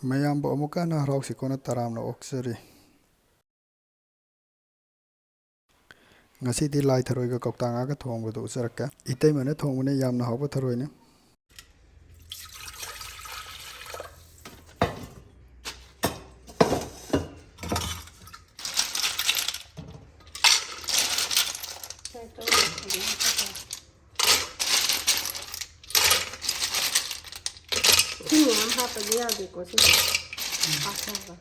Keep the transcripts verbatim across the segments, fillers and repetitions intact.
ꯃꯌꯥꯝꯕꯨ ꯑꯃꯨꯛꯀ ꯍꯟꯅ ꯍꯔꯥꯎ ꯁꯤꯀꯣꯅ ꯇꯔꯥꯝꯅ ꯑꯣꯛꯆꯔꯤ꯫ ꯉꯁꯤꯗꯤ ꯂꯥꯏ ꯊꯔꯣꯏꯒ ꯀꯧꯇꯥ ꯉꯥꯒ ꯊꯣꯡꯕꯗꯨ ꯎꯠꯆꯔꯛꯀꯦ꯫ ꯏꯇꯩꯃꯅ ꯊꯣꯡꯕꯅ ꯌꯥꯝꯅ ꯍꯥꯎꯕ ꯊꯔꯣꯏꯅꯤ꯫ ꯏꯁꯤꯡ ꯃꯌꯥꯝ ꯍꯥꯞꯄꯗꯤ ꯌꯥꯗꯦꯀꯣ ꯁꯤꯁꯦ꯫ ꯄꯥꯊꯣꯛꯑꯒ꯫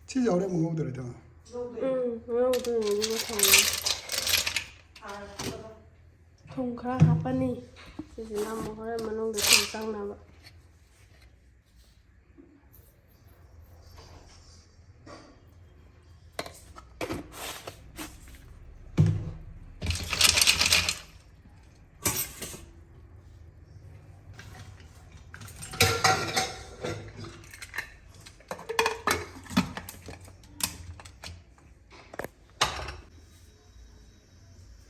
ꯁꯤꯁꯦ ꯍꯣꯔꯦꯟ ꯑꯃꯨꯛ ꯉꯧꯗꯣꯏꯔꯣ, ꯏꯇꯩꯃ? ꯎꯝ, ꯉꯧꯗꯣꯏꯅꯦ, ꯑꯗꯨꯒ ꯊꯣꯡꯉꯦ꯫ ꯊꯨꯝ ꯈꯔ ꯍꯥꯞꯄꯅꯤ꯫ ꯁꯤꯁꯤꯅ ꯑꯃꯨꯛ ꯍꯣꯔꯦꯟ ꯃꯅꯨꯡꯗ ꯊꯨꯝ ꯆꯪꯅꯕ꯫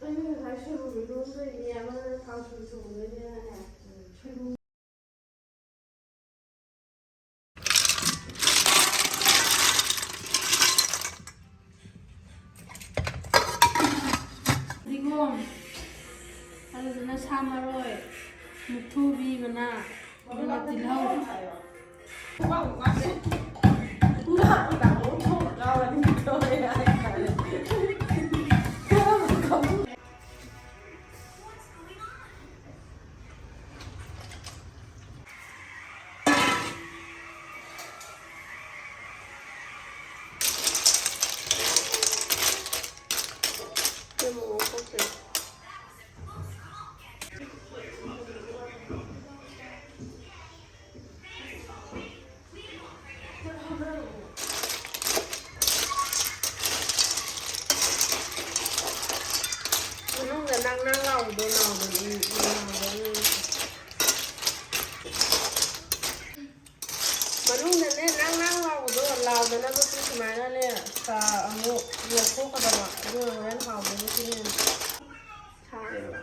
ꯑꯩꯅ ꯉꯁꯥꯏ ꯁꯣꯏꯕꯨꯝ ꯏꯔꯣꯟꯗꯣꯏꯅꯦ, ꯑꯃꯅ ꯀꯥꯡꯁꯣꯏ ꯊꯣꯡꯗꯣꯏꯅꯦꯅꯅꯦ, ꯁꯣꯏꯕꯨꯝ꯫ ꯐꯗꯤꯒꯣꯝ, ꯑꯗꯨꯗꯨꯅ ꯁꯥ ꯃꯔꯣꯏ, ꯃꯨꯛꯊ꯭ꯔꯨꯕꯤ ꯃꯅꯥ, ꯑꯗꯨꯒ ꯇꯤꯜꯍꯧ꯫ ꯃꯅꯨꯡꯗ ꯅꯪ ꯅꯪ ꯂꯥꯎꯕꯗꯣ ꯂꯥꯎꯕꯅꯤ, ꯂꯥꯎꯕꯅꯤ꯫ ꯃꯅꯨꯡꯗꯅꯦ ꯅꯪ ꯅꯪ ꯂꯥꯎꯕꯗꯣ ꯂꯥꯎꯗꯅꯕ ꯁꯤ ꯁꯨꯃꯥꯏꯅꯅꯦ, ꯀ-, ꯑꯃꯨꯛ ꯂꯧꯊꯣꯛꯀꯗꯕ꯫ ꯑꯗꯨꯒ ꯍꯣꯔꯦꯟ ꯍꯥꯎꯗꯣꯏꯕ ꯁꯤꯅꯦ꯫ ꯁꯥꯔꯦꯕ꯫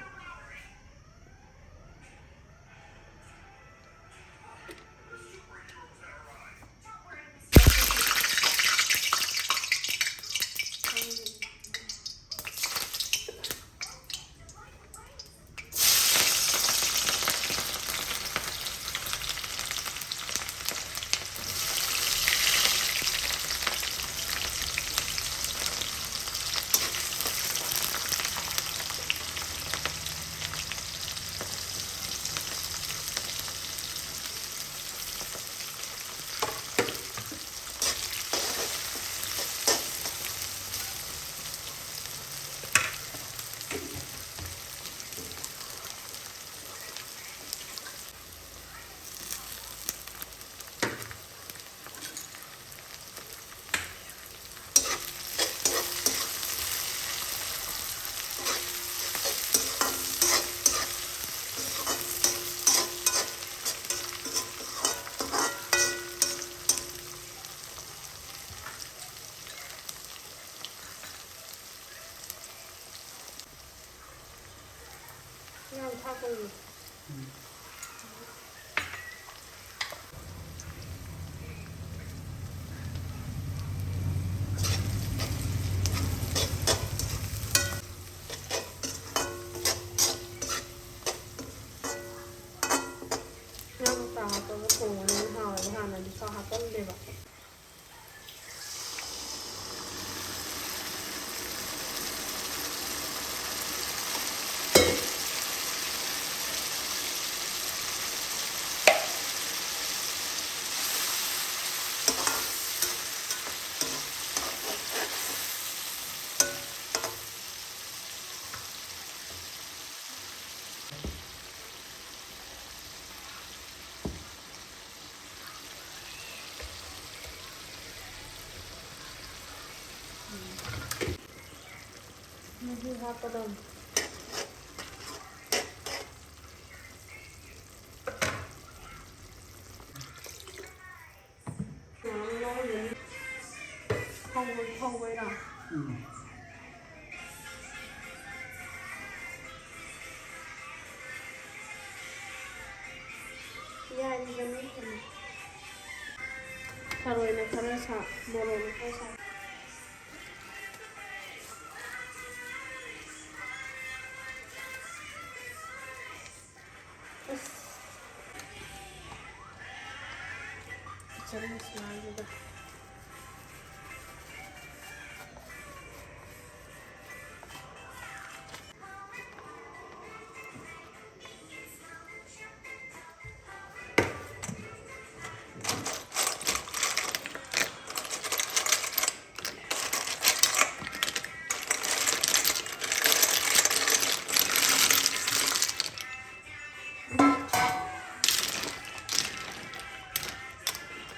ꯌꯥꯝ ꯊꯥꯛꯄꯅꯤ꯫ ꯉꯥ ꯀꯧꯇꯥ ꯍꯥꯞꯄꯒ ꯊꯣꯡꯕꯅ ꯍꯥꯎꯋꯦꯕ, ꯍꯥꯟꯅꯗꯤ ꯊꯥꯎ ꯍꯥꯞꯄꯝꯗꯦꯕ꯫ ꯃꯍꯤ ꯍꯥꯞꯀꯗꯕꯅꯤ꯫ ꯉꯥꯏꯍꯥꯛ ꯉꯧꯔꯒꯅꯤ꯫ ꯍꯧꯕ-, ꯍꯧꯕꯩꯔꯣ? ꯎꯝ꯫ ꯌꯥꯏꯔꯤꯕꯅꯤ꯫ ꯊꯔꯣꯏꯅ ꯈꯔ ꯁꯥ, ꯃꯣꯔꯣꯛꯅ ꯈꯔ ꯁꯥ꯫ ꯑꯁ꯫ ꯀꯤꯠꯆꯟ ꯃꯁꯥꯂꯥꯗꯨꯗ꯫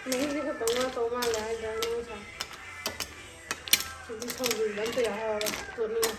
ꯃꯍꯤꯁꯦ ꯈꯛꯇꯪ ꯉꯥꯛꯇꯧ ꯃꯥꯜꯂꯦ ꯍꯥꯏꯗ꯭ꯔꯥ ꯅꯪ ꯉꯁꯥꯏ? ꯁꯤꯗꯤ ꯁꯧꯒ꯭ꯔꯤꯒ ꯑꯝꯇ ꯌꯥꯎꯍꯧꯔꯔꯣꯏ, ꯇꯣꯠꯅꯤꯡꯉꯦ꯫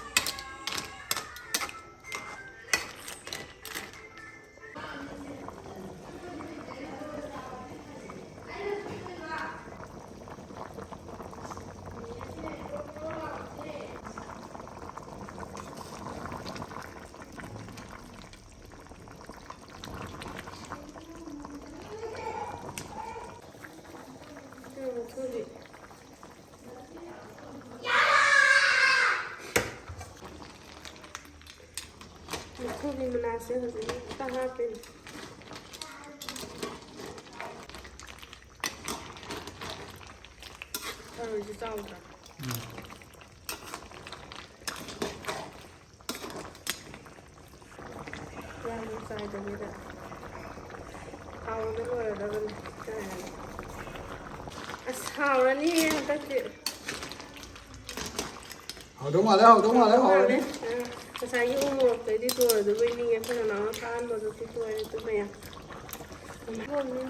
ꯃꯅꯥꯁꯦ ꯍꯧꯖꯤꯛ ꯑꯝꯇ ꯍꯥꯞꯄꯤꯅꯦ꯫ ꯊꯔꯣꯏꯁꯦ ꯆꯥꯎꯗ꯭ꯔꯥ? ꯌꯥꯝ ꯆꯥꯏꯗꯕꯤꯗ ꯍꯥꯎꯅ ꯂꯣꯏꯔꯗꯕꯅꯤ꯫ ꯑꯁ, ꯍꯥꯎꯔꯅꯤꯌꯦ ꯍꯟꯗꯛꯇꯤ꯫ ꯍꯥꯎꯗꯧ ꯃꯥꯜꯂꯦ, ꯍꯥꯎꯗꯧ ꯃꯥꯜꯂꯦ, ꯍꯥꯎꯔꯅꯤ꯫ ꯑ, ꯉꯁꯥꯏꯒꯤ ꯎ ꯃꯣꯔꯣꯛꯇꯩꯗꯤ ꯇꯣꯏꯗꯕꯣꯏ ꯅꯤꯡꯉꯦ, ꯑꯩꯈꯣꯏ ꯅꯅꯥꯎꯅ ꯊꯥꯛꯍꯟꯕꯗꯨꯗꯤ ꯇꯣꯏꯔꯦ ꯑꯗꯨ ꯃꯌꯥꯝ꯫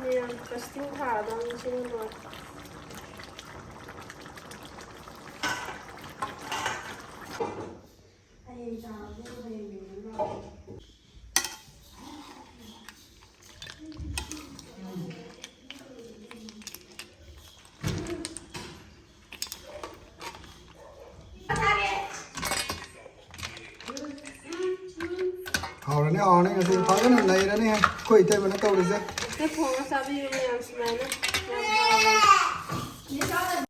ꯃꯌꯥꯝ ꯀꯁꯇꯤꯡ ꯊꯥꯗꯧꯅꯤ ꯁꯤꯅ ꯂꯣꯏꯔꯦ꯫ ꯍꯌꯦꯡ ꯆꯥꯔꯁꯦ, ꯍꯌꯦꯡ ꯌꯦꯡꯉꯒ ꯂꯥꯛꯑꯣ꯫ ꯍꯥꯎꯔꯅꯤ, ꯍꯥꯎꯔꯅꯤ꯫ ꯉꯁꯤ ꯐꯖꯅ ꯅꯩꯔꯅꯤ ꯑꯩꯈꯣꯏ ꯏꯇꯩꯃꯅ ꯇꯧꯔꯤꯁꯦ꯫ ꯍꯦꯛꯇ ꯊꯣꯡꯉ ꯆꯥꯕꯤꯌꯨ ꯃꯌꯥꯝ ꯁꯨꯃꯥꯏꯅ꯫ ꯌꯥꯝ ꯍꯥꯎꯕꯅꯤ꯫